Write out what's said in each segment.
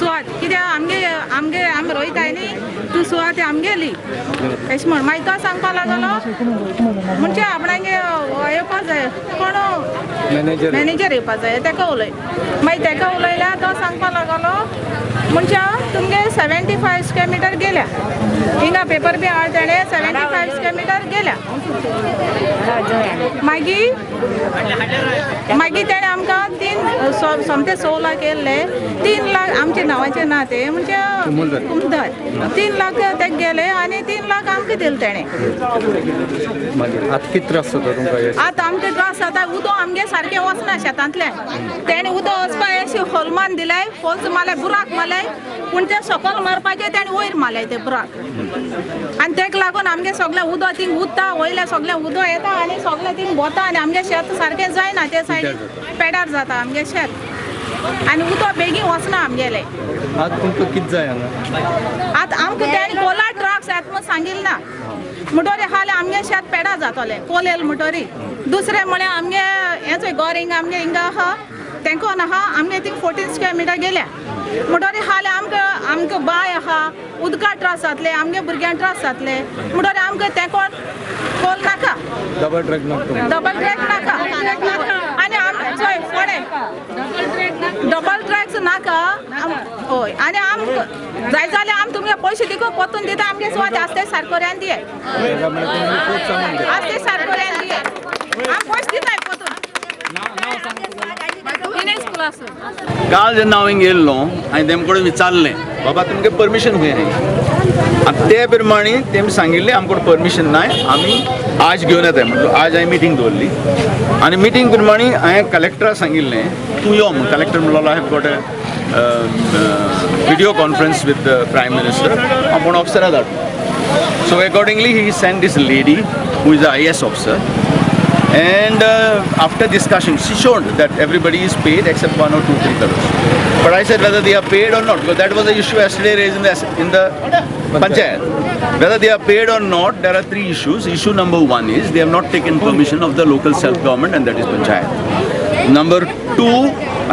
सुवात कित्याक आमगे आमगे आमी रोयताय न्ही तूं सुवात आमगेली अशें म्हण. मागीर तो सांगपा लागलो म्हणजे आपणागे येवपा जाय कोण मॅनेजर. मॅनेजर येवपा जाय, तेका उलय. मागीर तेका उलयल्यार तो सांगपा लागलो म्हणजे तुमगे 75 स्क्वेअर मिटर गेल्या, हिंगा पेपर बी आहा, तेणें 75 स्क्वेअर मिटर गेल्या. मागीर मागीर तेणें आमकां तीन सोमते 6 लाख केल्ले, 3 लाख आमच्या नांवाचे ना, ते म्हणजे कुमुलदार. कुमदार 3 लाख ते गेले आनी 3 लाख आमकां दिले तेणें. मागीर आतां कितें त्रास जाता तुमकां हे? आतां आमकां त्रास जाता, उदक आमगे सारकें वचना शेतांतल्यान. तेणें उदक वचपा अशें होलमान दिलाय, होल्स मारले, बुराक मारले, पूण ते सकल मारपाचे तेणें वयर मारले ते बुराक. आनी तेका लागून आमगे सगळें उदक थिंग उरता, वयलें सगळें उदक येता आनी सगळें थिंग वता आनी आमगे शेत सारकें जायना. ते सायडीन पेडार जाता आमगे शेत आनी उदक बेगीन वचना आमगेलें. आतां तुमकां कितें जाय हांगा? आतां आमकां तेणें कोला ट्रक्स येता म्हूण सांगिल्लें ना म्हणटरी हाले आमगे शेत पेडा जातलें कोल येयलें म्हणटरी. दुसरें म्हळ्यार आमगे हें चोय गोर हिंगा आमगे हिंगा आहा, तेंकोन आहा, आमगे थिंग 14 स्क्वेअर मिटर गेल्या म्हणटरी हाले आमकां आमकां बांय आहा, उदका त्रास जातले, आमगे भुरग्यांक त्रास जातले म्हणटरी आमकां तेंकोन कोल नाका. डबल ट्रॅक नाका तुमकां. डबल ट्रॅक नाका. आनी आम चोय फुडें डबल ट्रॅक्स नाका. हय, आनी आमकां जाय जाल्यार आमी तुमगे पयशे दिको परतून दिता, आमगे सुवात आसते सारकोऱ्यान दिये. हांगा म्हळ्यार तुमी रिपोर्ट सांगून दिया. आसते सारकोऱ्यान दिये, आमी पयशे दिताय परतून. दिनेश कुलासू. काल जेन्ना हांव हिंग येयल्लो, हांवें तेम कडेन विचारलें, बाबा तुमगे परमिशन खंय आहा? आनी ते प्रमाणे तेमी सांगिल्लें, आमकां परमिशन नाय, आमी आज घेवन येताय. म्हणलो आज हांवें मिटींग दवरली आनी मिटींग प्रमाणे हांवें कलेक्टराक सांगिल्लें तूं यो म्हूण. कलेक्टर म्हणलो, I have got a video conference with the Prime Minister, हांव पूण ऑफिसरा धाडटा. So accordingly he send this lady who is a IAS officer. And after discussion, she showed that everybody is paid except one or two, three fellows. But I said whether they are paid or not, because that was the issue yesterday raised in the panchayat. Whether they are paid or not, there are three issues. Issue number one is they have not taken permission of the local self-government, and that is panchayat. Number two,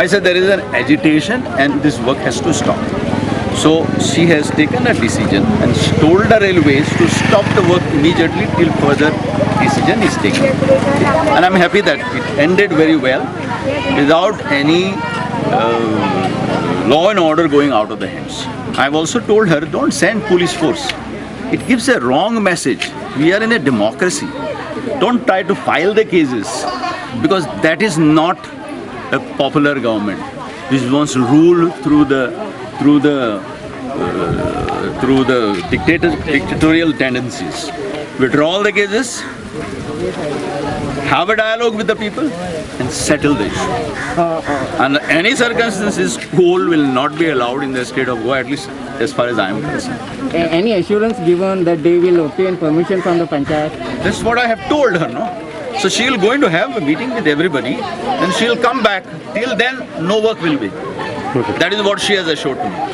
I said there is an agitation and this work has to stop. So she has taken a decision and she told the railways to stop the work immediately till further decision is taken. And I'm happy that it ended very well without any law and order going out of the hands. I've also told her, don't send police force. It gives a wrong message. We are in a democracy. Don't try to file the cases because that is not a popular government which wants to rule through the dictatorial tendencies. Withdraw all the cases, have a dialogue with the people, and settle the issue. Under any circumstances, coal will not be allowed in the state of Goa, at least as far as I am concerned. Any assurance given that they will obtain permission from the panchayat? That's what I have told her, no? So she will going to have a meeting with everybody and she will come back. Till then, no work will be. That is what she has assured to me.